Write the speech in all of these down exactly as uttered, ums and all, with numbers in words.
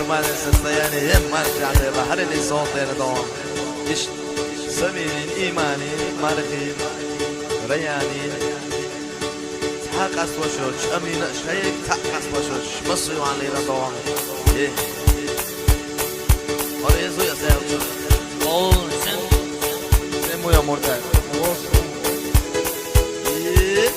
Мали состояние, ем мар чахле бахари лисон тердон. Иш самирин имани мархи раяни. Тхьа къасвашо, чӀамина шайик, тхьа къасвашо, шмасуйван лирадон. Е. Орезу я зел. О, сен. Сен муя муртай. Е.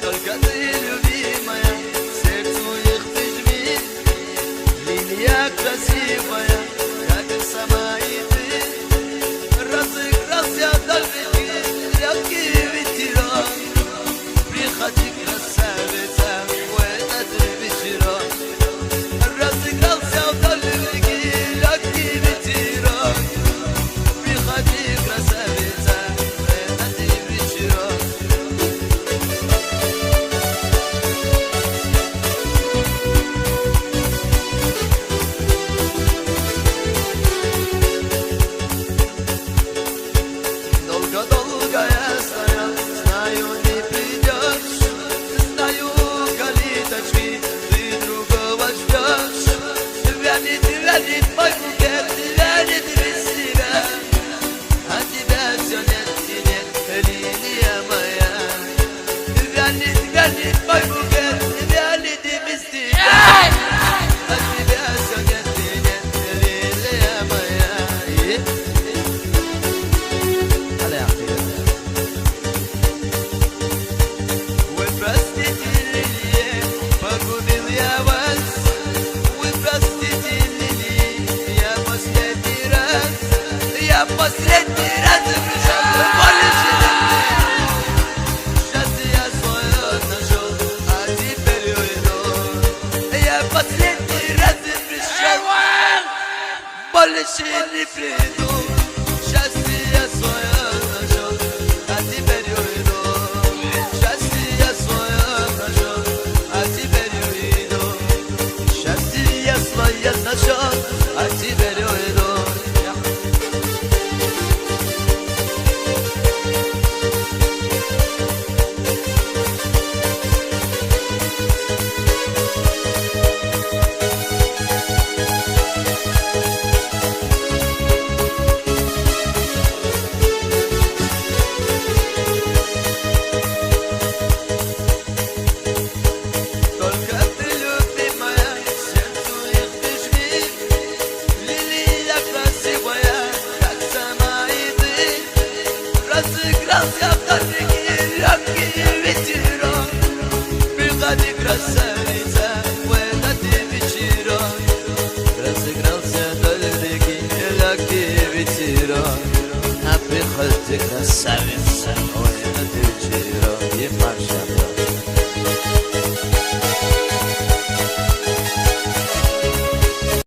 Только ты, любимая, сердцу их прижми. Лилия красивая, как сама и ты. Разыгрался дождик, лёгкий ветерок. Приходи, красавица, в этот вечерок. Разыгрался дождик, лёгкий ветерок. Приходи, красавица, в этот вечерок. Долго-долго я стоял, знаю, не придёшь. Знаю, калиточки, ты другого ждёшь. Вянет, вянет мой букет, вянет без тебя. А тебя всё нет и нет, лилия моя. Вянет, вянет мой букет, вянет и без тебя. А тебя всё нет и нет, лилия моя. Вы простите, лилия, погубил я вас. Вы простите, лилия, я последний раз, я последний раз пришёл, больше не приду. Счастье своё нашёл, а теперь уйду. Я последний раз пришёл, больше не приду. Счастье своё нашёл, а теперь уйду. Счастье своё нашёл, а теперь уйду. Счастье своё нашёл, а теперь уйду. Только ты, любимая, сердцу их прижми. Лилия красивая, как сама и ты. Разыгрался вторник и лёгкий ветерок. Приходи, красавица, в этот вечерок. Разыгрался вторник и лёгкий ветерок. А приходи, красавица, ой.